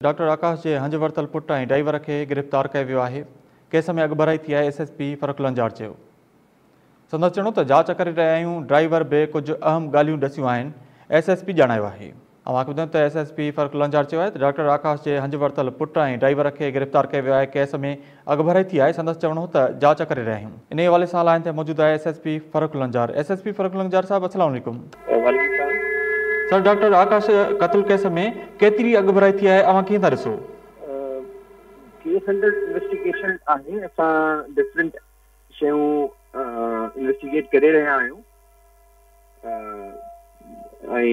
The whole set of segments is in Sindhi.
ڊاڪٽر آڪاش جي هنج ورتل پٽ ۽ ڊرائيور کي گرفتار ڪيو ويو آهي، ڪيس ۾ اڳڀرائي ٿي آهي، S S P Farrukh Lanjar چيو. سندس چوڻ هو ته جاچ ڪري رهيا آهيون، ڊرائيور به ڪجهه اهم ڳالهيون ڏسيون آهن، ايس ايس پي ڄاڻايو آهي. اوهان کي ٻڌايون ته S S P Farrukh Lanjar چيو آهي ته ڊاڪٽر آڪاش جي هنج ورتل پٽ ۽ ڊرائيور کي گرفتار ڪيو ويو آهي، ڪيس ۾ اڳڀرائي ٿي آهي، سندس چوڻ هو ته جاچ ڪري رهيا آهيون. انهي حوالي سان لائين تي موجود آهي S S P Farrukh Lanjar. S S P Farrukh Lanjar صاحب السلام عليڪم. وعليڪم السلام. سر ڊاڪٽر آڪاش قتل ڪيس ۾ ڪيتري اڳڀرائي ٿي آهي اوهان ڪيئن ٿا ڏسو؟ ڪيس انڊر انويسٽيگيشن آهي اسان ڊفرنٽ شيون انويسٽيگيٽ ڪري رهيا آهيون ۽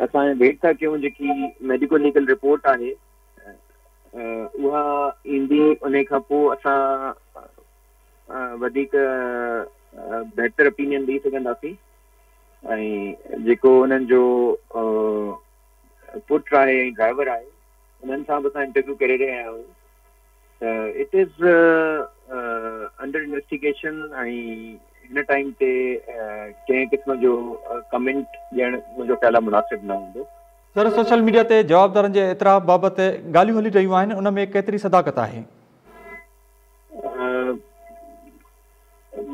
اسان ويٽ ٿا ڪيون جيڪي ميڊيڪو ليگل رپورٽ آهي اها ايندي ان کان پوء اسان وڌيڪ بهتر اپينين ڏئي سگهنداسين ۽ جيڪو انهن جو پٽ آهي ۽ ڊرائيور آهي انهن سان به اسان انٽرويو ڪري رهيا آهيون ته it is under investigation ۽ هن ٽائيم تي ڪنهن قسم جو ڪمينٽ ڏيڻ منهنجو خيال آهي مناسب نه هوندو. سر سوشل ميڊيا تي جوابدارن جي اعتراف بابت ڳالهيون هلي رهيون آهن ان ۾ ڪيتري صداقت آهي؟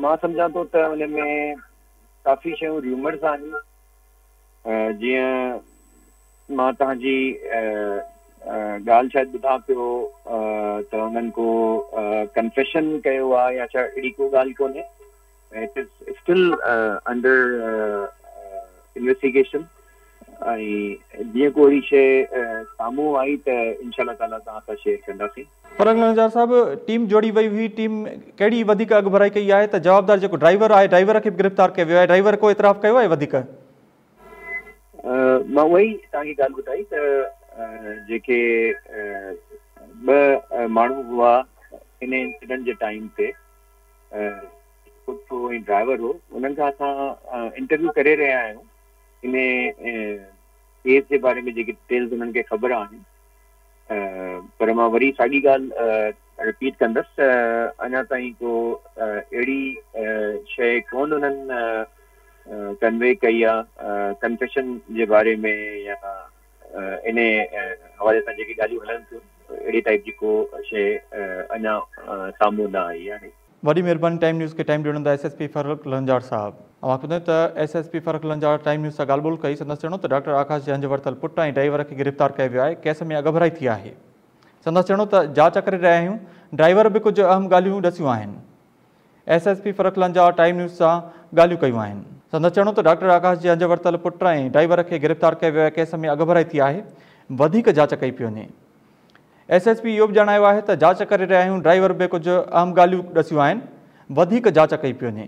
مان سمجهان ٿو ته ان ۾ ڪافي شيون ريومرز آهن جيئن مان توهان جي ڳالهه شايد ٻڌان پيو ته انهن ڪو ڪنفيشن ڪيو آهي يا ڇا اهڙي ڪو ڳالهه ڪونهي it is still under investigation ۽ جيئن ڪو اهڙي شيء سامهون آئي ته انشاء الله تعاليٰ توهان سان شيئر ڪنداسين. فرخ لنجار صاحب ٽيم جوڙي وئي هئي ٽيم ڪهڙي وڌيڪ اڳڀرائي ڪئي آهي ته جوابدار جيڪو ڊرائيور آهي ڊرائيور کي به گرفتار ڪيو ويو آهي ڊرائيور ڪو اعتراف ڪيو آهي وڌيڪ؟ مان اها ئي توهان کي ڳالهه ٻڌائي ته جيڪي ٻه ماڻهو هئا ان انسيڊنٽ جي ٽائيم تي پٽ هو ۽ ڊرائيور هو انهن کان اسان انٽرويو ڪري رهيا آهيون ان ڪيس جي باري ۾ جيڪي ڊيٽيلز انهن کي خبر آهن پر مان وري ساڳي ڳالهه رپيٽ ڪندس ته اڃا تائين ڪو اهڙي شيء ڪونه انهن ڪنوي ڪئي آهي ڪنفيشن جي باري ۾ يا ان حوالي سان جيڪي ڳالهيون هلن ٿيون اهڙي ٽائپ جي ڪو شيء اڃا سامهون نه آئي آهي. وڏي مهرباني ٽائيم نيوز کي ٽائيم ڏيڻ لاء S S P Farrukh Lanjar صاحب. اوهان کي ٻڌايون ته S S P Farrukh Lanjar time news سان ڳالهه ٻولهه ڪئي سندس چوڻ هو ته ڊاڪٽر آڪاش جي هنج ورتل پٽ ۽ ڊرائيور کي گرفتار ڪيو ويو آهي ڪيس ۾ اڳڀرائي ٿي آهي سندس چوڻ هو ته جاچ ڪري رهيا آهيون ڊرائيور به ڪجهه اهم ڳالهيون ڏسيون آهن S S P Farrukh Lanjar time news سان ڳالهيون ڪيون آهن سندس چوڻ هو ته ڊاڪٽر آڪاش جي هنج ورتل پٽ ۽ ڊرائيور کي گرفتار ڪيو ويو آهي ڪيس ۾ اڳڀرائي ٿي آهي وڌيڪ جاچ ڪئي پئي وڃي. ايس ايس پي اهو به ڄاڻايو آهي ته جاچ ڪري رهيا آهيون، ڊرائيور به ڪجهه اهم ڳالهيون ڏسيون آهن، وڌيڪ جاچ ڪئي پئي وڃي.